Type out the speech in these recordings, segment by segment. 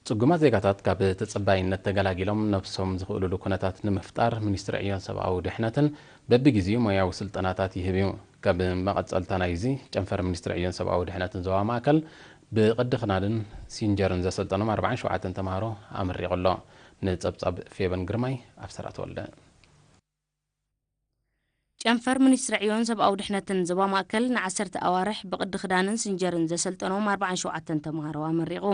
ጽጉማት ዜጋታት ካብ ተጸባይነት ተገላጊሎም ነብሶም ዝኽእሉሉ ኩነታት ንምፍጣር ሚኒስትሪ ዕዮን ሰብኣዊ ድሕነትን በብግዜኡ ሞያዊ ስልጠናታት ይህብ እዩ። ካብ መቐጸልታ ናይዚ ጨንፈር ሚኒስትሪ ዕዮን ሰብኣዊ ድሕነትን ዞባ ማእከል ብቕዲ ክዳንን ሲንጀርን ዘሰልጠኖም ኣርባዓን ሸውዓተን ተምሃሮ ኣመሪቑ ኣሎ። ንጸብጻብ ፌበን ግርማይ ኣብ ሰራት ወልደ። ጨንፈር ሚኒስትሪ ዕዮን ሰብኣዊ ድሕነትን ዞባ ማእከል ንዓሰርተ ኣዋርሕ ብቕዲ ክዳንን ሲንጀርን ዘሰልጠኖም ኣርባዓን ሸውዓተን ተምሃሮ ኣመሪቑ።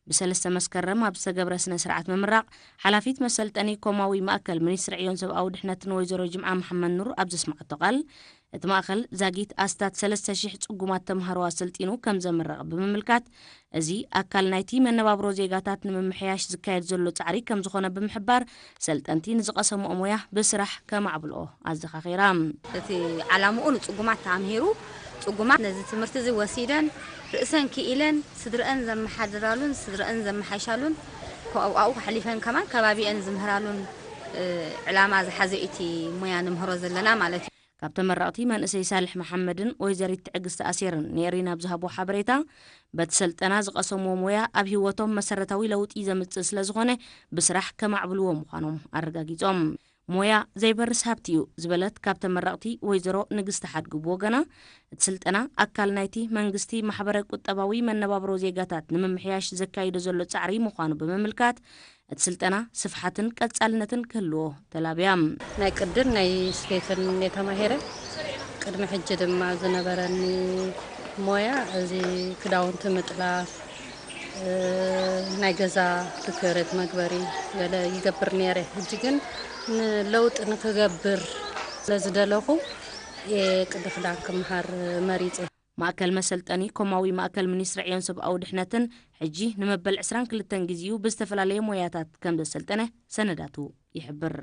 ብሰለስተ መስከረም ኣብ ዝተገብረ ስነ ስርዓት ምምራቕ ሓላፊት መሰልጠኒ ኮማዊ ማእከል ሚኒስትሪ ዕዮን ሰብኣዊ ድሕነትን ወይዘሮ ጅምዓ መሓመድ ኑር ኣብ ዘስማዓቶ ቃል፣ እቲ ማእከል ዛጊት ኣስታት ሰለስተ ሽሕ ጽጉማት ተምሃሮ ኣሰልጢኑ ከም ዘምረቐ ብምምልካት፣ እዚ ኣካል ናይቲ መነባብሮ ዜጋታት ንምምሕያሽ ዝካየድ ዘሎ ጻዕሪ ከም ዝኾነ ብምሕባር፣ ሰልጠንቲ ንዝቐሰምኦ ሞያ ብስራሕ ከማዕብልኦ ኣዘኻኺራ። እቲ ዓላምኡ ንጽጉማት ተኣምሂሩ፣ ጽጉማት ነዚ ትምህርቲ እዚ ወሲደን ርእሰን ክኢለን ስድረአን ዘመሓድራሉን ስድረአን ዘመሓይሻሉን፣ ካብኡ ከሕሊፈን ከማን ከባቢአን ዝምህራሉን፣ እ፣ ዕላማ ዝሓዘ እዩ እቲ ሞያ ንምህሮ ዘለና ማለት እዩ። ካብ ተመረቕቲ መንእሰይ ሳልሕ መሓመድን ወይዘሪት ትዕግስቲ ኣሴርን ንኤሪና ኣብ ዝሃቦ ሓበሬታ፣ በቲ ስልጠና ዝቐሰምዎ ሞያ ኣብ ህይወቶም መሰረታዊ ለውጢ ዘምጽእ ስለ ዝኾነ ብስራሕ ከማዕብልዎ ምዃኖም ኣረጋጊጾም። ሞያ ዘይበርስ ሃብቲ እዩ ዝበለት ካብ ተመረቕቲ ወይዘሮ ንግስቲ ሓድጉ ብወገና፣ እቲ ስልጠና ኣካል ናይቲ መንግስቲ ማሕበረ ቁጠባዊ መነባብሮ ዜጋታት ንምምሕያሽ ዘካይዶ ዘሎ ጻዕሪ ምዃኑ ብምምልካት፣ እቲ ስልጠና ስፍሓትን ቀጻልነትን ክህልዎ ተላብያ። ናይ ቅድን ናይ ስፌትን እየ ተማሂረ። ቅድሚ ሕጂ ድማ ዝነበረኒ ሞያ እዚ ክዳውንቲ ምጥላፍ፣ እ፣ ናይ ገዛ ዲኮሬት መግበሪ ገለ ይገብር ነይረ። ሕጂ ግን ንለውጢ ንክገብር ስለ ዝደለኹ እየ ቅዲ ክዳን ክምሃር መሪጸ። ማእከል መሰልጠኒ ኮማዊ ማእከል ሚኒስትሪ ዕዮን ሰብኣዊ ድሕነትን ሕጂ ንመበል ዕስራን ክልተን ግዜኡ ብዝተፈላለየ ሞያታት ከም ዘሰልጠነ ሰነዳቱ ይሕብር።